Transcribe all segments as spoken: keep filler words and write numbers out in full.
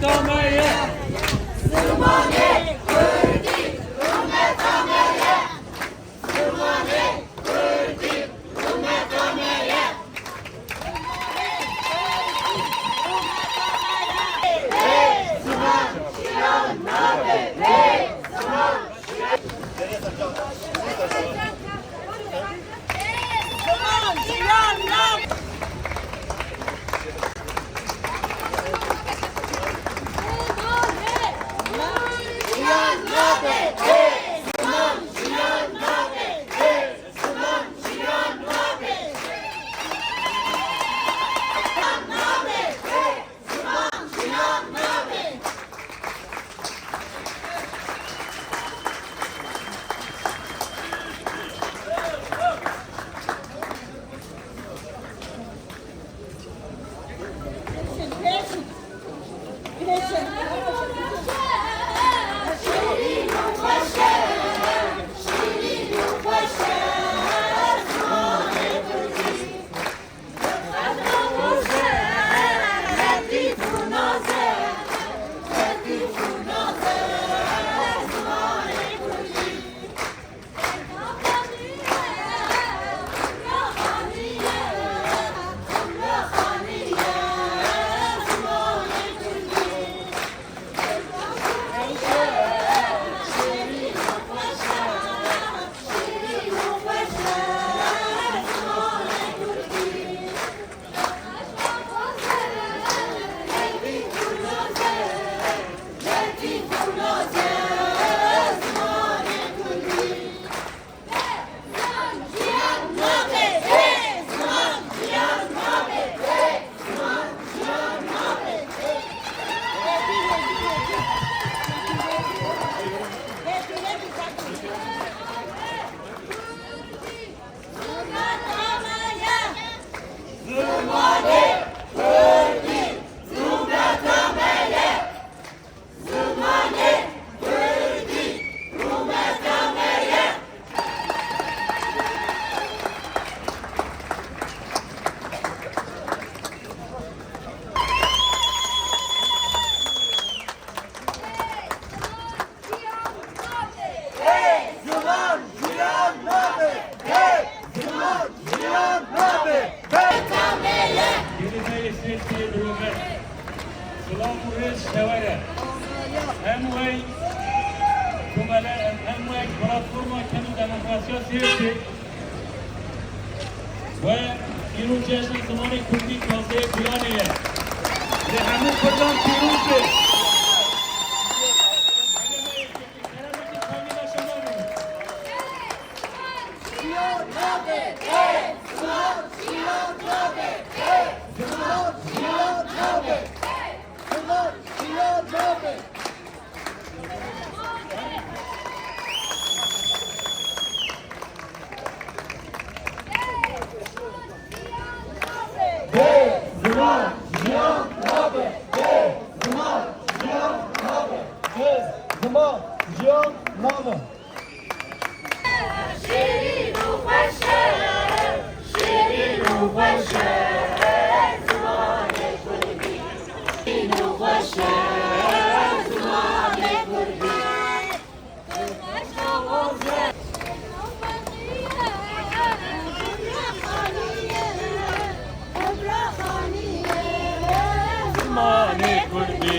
Tameye. Ziman jiyan nabe. Hey! Ziman jiyan nabe. Hey! Geleceğe sesli bir ömür. Silav û rêz ji te we re. Em wey komele, em wey platforma ken û demokrasiya Sêrtê. We îro cejna zimanê kurdî pazdehê Gulanê ye. Li hemû kurdan pîroz be. Bê ziman jiyan nabe. Bê ziman jiyan nabe. Bê ziman jiyan nabe. Şêrîn û xweş e, şêrîn û xweş e, zimanê kurdî. Şêrîn û xweş e, zimanê kurdî. Zimanê kurdî.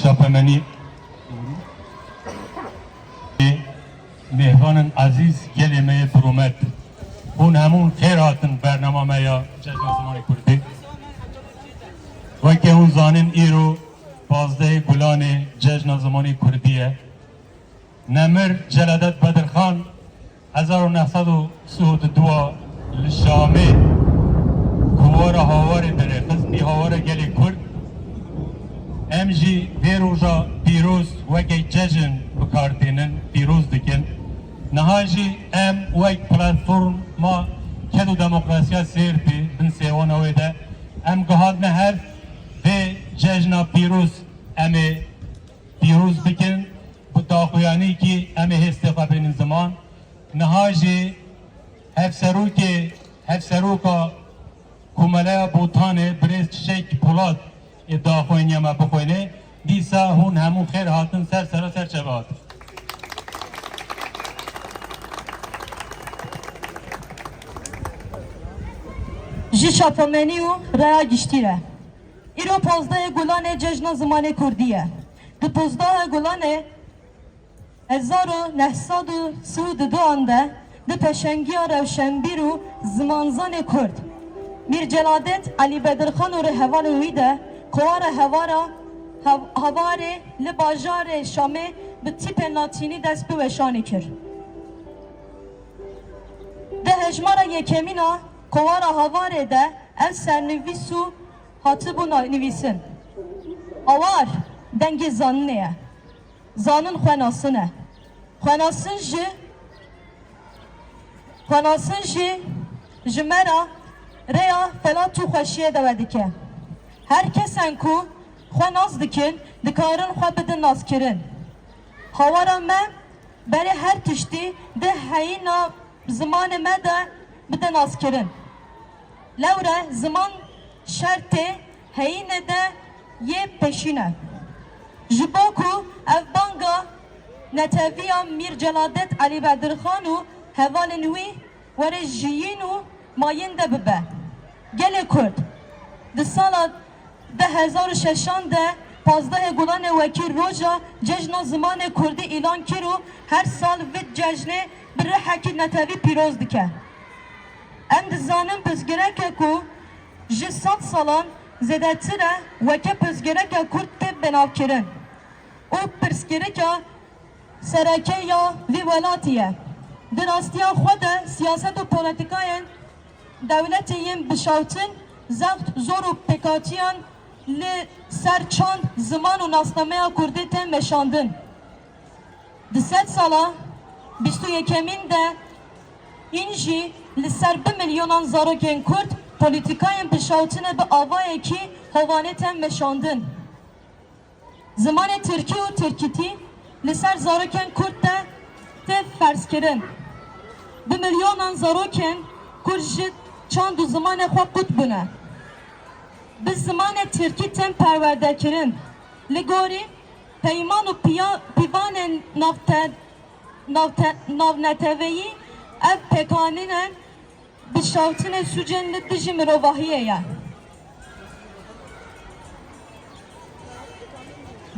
Şapemenî. Mêhvanên ezîz, gelê me yê birûmet. Hûn hemûn xêr hatin bernama me ya Cejna Zimanê Kurdî. Weke hûn zanin, îro pazdehê Gulanê Cejna Zimanê Kurdî ye. Nemir Celadet Bedirxan hezar û neh sed û sî û du li Şamê kovara Hawarê derêxist, bî Hawara gelê Kurd. Em jî vê roja pîroz weke cejn bi kar tînin, pîroz dikin. Niha jî em wek platforma Ked û Demokrasiya Sêrtê bin sêwana wê de em gihandine hev vê cejna pîroz em ê pîroz bikin, bi daxuyanîkî em ê hêstê xwe bênin ziman. Niha jî hevserokê, hevseroka Komeleya Botanê birêz Çiçek Polat ê daxuyaniya me bixwêne. Dîsa hûn hemû xêr hatin ser sera ser çava hatin. Ji şapemenî û raya giştî re. Îro pazdehê Gulanê Cejna Zimanê Kurdî ye. Di pazdehê Gulanê hezar û neh sed û sî û du de di pêşengiya rewşenbîr û zimanzanê Kurd, Mîr Celadet Elî Bedirxan û rêhevalên wî de kovara Hevara, Hav-, Havarê li bajarê Şamê bi tîpên latînî dest bi weşanê kir. Di hejmara yekemîn a kovara Havarê de ev sernivîs û hatibû na-, nivîsin. Hawar dengê zaninê ye. Zanin xwenasin e. Xwenasin jî, xwenasin jî ji me re rêya felat û xweşiyê de vedike. Her kesên ku xwe nas dikin, dikarin xwe bidin naskirin. Hawara me berê her tiştî di heyîna zimanê me de bide naskirin. Lewre ziman şertê heyînê de yê pêşîn e. Ji bo ku ev banga neteviya Mîr Celadet Elî Bedirxan û hevalên wî were jiyîn û mayînde bibe. Gelê Kurd di sala du hezar û şeşan de pazdehê Gulanê wekî roja Cejna Zimanê Kurdî îlan kir û her sal vî cejnê bi rihekî netewî pîroz dike. Em dizanin pirsgirêkê ku ji sed salan zêdetir e weke pirsgirêka Kurd tê benavkirin û pirsgirêka sereke ya vî welatî ye. Di rastiya xwe de siyaset û polîtîkayên dewletê yên bişawtin zext, zor û pêkatiyan li ser çand, ziman û nasnameya Kurdî tên meşandin. Di sedsala bîst û yekemîn de hîn jî li ser bi milyonan zarokên Kurd polîtîkayên bişawtinê bi avayekî hovane tên meşandin. Zimanê tirkî û tirkîtî li ser zarokên Kurd de tê ferzkirin. Bi milyonan zarokên Kurd ji çand û zimanê xwe qut bûne. Bi zimanê tirkî tên perwerdekirin. Li gorî peyman û piya-, pîvanên navte-, navte-, navneteweyî ev pêkanînên bişawtinê sûcên li dijî mirovahiyê ye.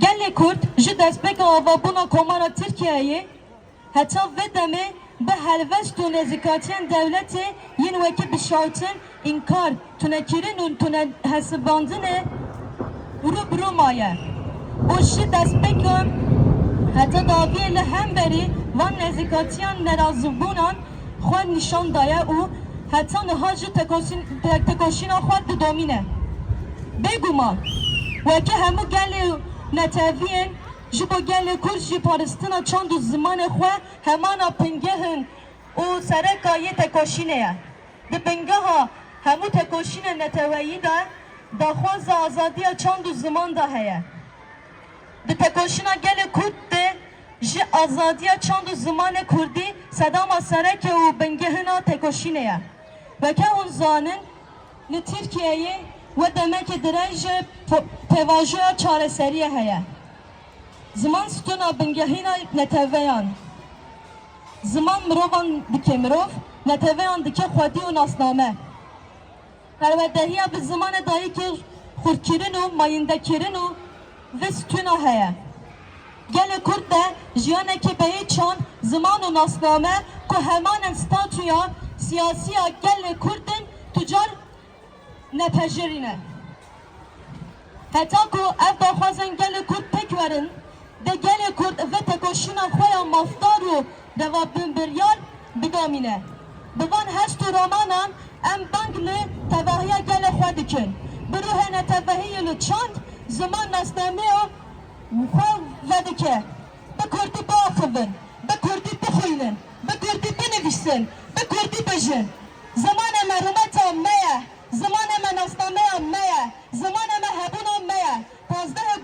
Gelê Kurd ji destpêka avabûna Komara Tirkiyeyê heta vê demê bi helwest û nêzîkatiyên dewletê yên wekî bişawtin, înkar, tunekirin û tunehesibandinê rû bi rû maye û ji destpêka heta dawiyê li hemberî van nêzîkatiyan nerazîbûnan xwe nîşan daye û heta niha jî tekoşîn-, te-, tekoşîna xwe didomîne. Bêguman, weke hemû gelê û netewiyên, ji bo gelê Kurd jî parastina çand û zimanê xwe hemana bingehên û sereka yê tekoşînê ye. Di bingeha hemû tekoşînên neteweyî de daxwaza azadiya çand û ziman de heye. Di tekoşîna gelê Kurd de jî azadiya çand û zimanê Kurdî sedama sereke û bingehina tekoşînê ye. Weke hûn zanin, li Tirkiyeyê we demekê dirêj e po-, pêvajoya çareseriyê heye. Ziman stûna bingehîna neteweyan. Ziman mirovan dike mirov, neteweyan dike xwedî û nasname. Perwerdehiya bi zimanê dayikê xurtkirin û mayîndekirin û Vê stûna heye. Gelê Kurd de jiyanekê beyê çand, ziman û nasname ku hemanen statûya siyasî ya gelê Kurd in, tu car nepejirîne. Heta ku ev daxwazên gelê Kurd pêk werin, dê gelê Kurd vê tekoşîna xwe ya mafdar û revabinbiryar bidomîne. Bi van hest û ramanan em bang li tevahiya gelê xwe dikin. Bi ruhê netevehî li çand, ziman, nasnameyê xwe vedike. Bi kurdî biaxivin, bi kurdî bixwînin, bi kurdî binivîsin, bi kurdî bijin. Zimanê me rûmeta me ye, zimanê me nasnameya me ye, zimanê me hebûna me ye. Pazdehê